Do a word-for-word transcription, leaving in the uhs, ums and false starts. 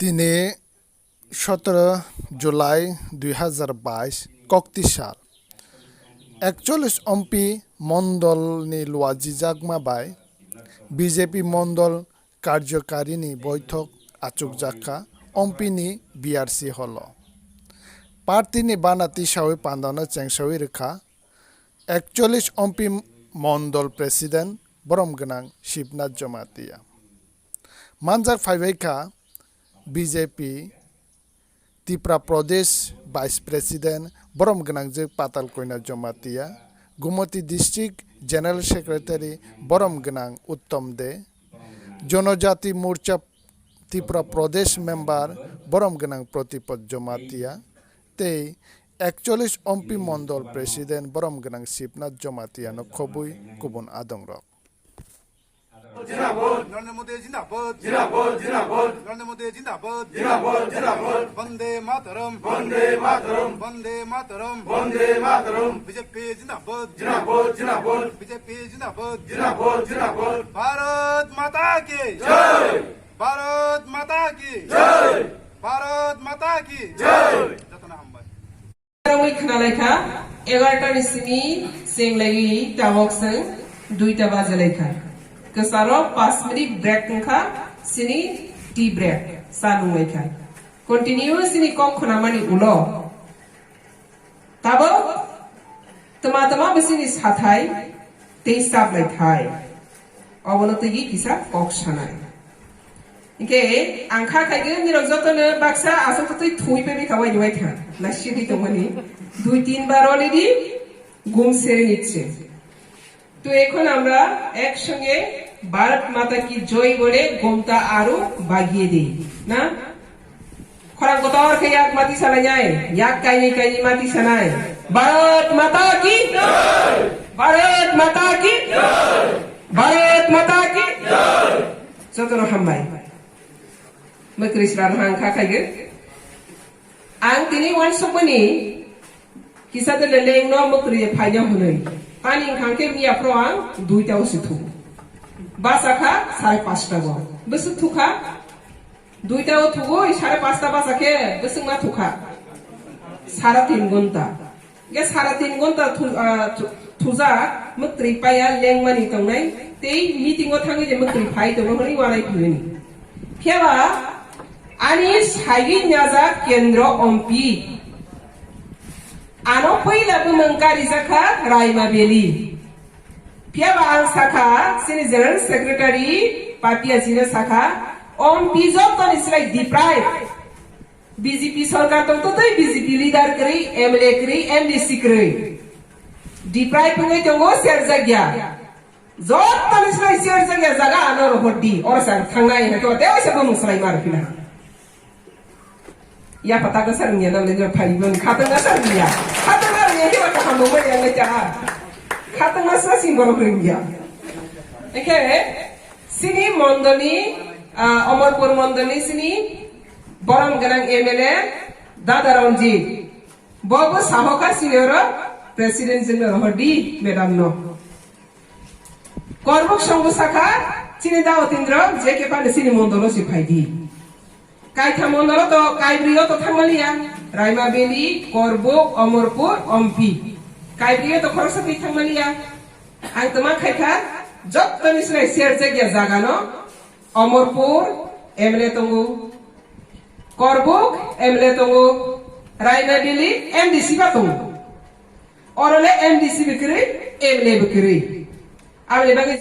Tini sotoro July dui hazar bais, kokti sal. Ekchollis ompi mondolni luajijakma bai B J P mondol karjokarini boithok achukjakha ompini B R C holo. Partini bana tisawi pandano chengsawi rwkha ekchollis ompi mondol president borom gwnang Shibnath Jamatia. Manjak phaibaikha B J P Tipra Pradesh Vice President borom gwnangjwk Patal Koina Jamatia, Gumoti District General Secretary borom gwnang Uttom De, Jonojati Morcha Tipra Pradesh Member borom gwnang Pratipad Jamatia, tei ekchollis ompi mondol president borom gwnang Shibnath Jamatia no khobwi kubun adongrok. Narendra Modi zindabad. Zindabad, zindabad. Narendra Modi zindabad. Zindabad, zindabad. Vande Mataram. Vande Mataram. Vande Mataram. Vande Mataram. B J P zindabad. Zindabad, zindabad. B J P zindabad. Zindabad, zindabad. Bharat Mata ki. Jai. Bharat Mata ki. Jai. Bharat Mata ki. Jai. Jotono hambai. Rangwi khwnalaikha, egarota ni simi chenglaiwi tabok chwng duita bajalaikha. Kwcharo panch minute break wngkha, chini tea break, cha nunglaikha. Continue chini kok khwnamani ulo tabok twma twma bisini sathai tei chaplai thai. Obono twi kisa kok sanai. Hinkhe ang kha khaigwi nirok jotono baksa aswk twi thumwi pebikha waini waithang. Naisingwi tongmani. Dui tin bar already ঘুম সেরে নিচ্ছে। তো এখন আমরা একসঙ্গে ভারত মাতা কি জয় বলে ঘুমটা আরো বাগিয়ে দিই, না? Khorang kotor khe yak mati sanai nai, yak kaini kaini mati sanai. Bharat Mata ki jai! Bharat Mata ki jai! Bharat Mata ki jai! Jotono hambai. Mwkri sra hang kha khaigwi. Ang tini wansukmani kisa de leleng no mwkri phaina hwnwi. Ani wngkha khe miya phro ang duita o si thugo. Basa kha sare pasta go. Bwswk thukha? Duita o thugo, sare pasta basa khe bwswk ma thukha. Sara tin gonta. Ge sara tin gonta thu-, ah, thu-, thujak, mwktwi paya lengmani tongnai, tei meeting o thangwi je mwktwi phai tongo hwnwi uanai philini. Phiyaba ani saigwi nyajak kendro ompi. Ano puila bumung karijakha Raima Valley. Phiyaba ang sakha, chini General Secretary Patia jino sakha, ompi jottoni slai deprive. B J P sorkar tongtotwi B J P leader kwrwi, M L A kwrwi, M D C kwrwi. Deprive wngwi tongo serjakya. Jottoni slai serjakya jaga ano rohordi. Oro sa thangnai hwnkhe tei oisa bumung swlai ma rwphina. Ya pata ka sarungya na lengro phari bon khatang na sarungya. Khatang na rungya ke bata hambo ya ngecha. Khatang na sa sing borok rungya. Eke sini mondoni, ah, Omorpur mondoni sini borom ganang M L A Dada Ranjit. Bobo sahoka sini oro president jengno rohordi madam no. Korbuk songbo sakha chini Dao Tindro je ke pani sini mondolo si phaidi. Kaitham mondolo to kaibrio to thangmaliya. Raima Valley, Korbuk, Omorpur, Ompi. Kaibrio to khoroksa twi thangmaliya. Ang tama khaikha jottoni sinai serjak ya jagano. Omorpur M L A tongo, Korbuk M L A tongo, Raina Valley M D C ba tongo. Oro le M D C bo kwrwi, M L A bo kwrwi. Aboni bagwi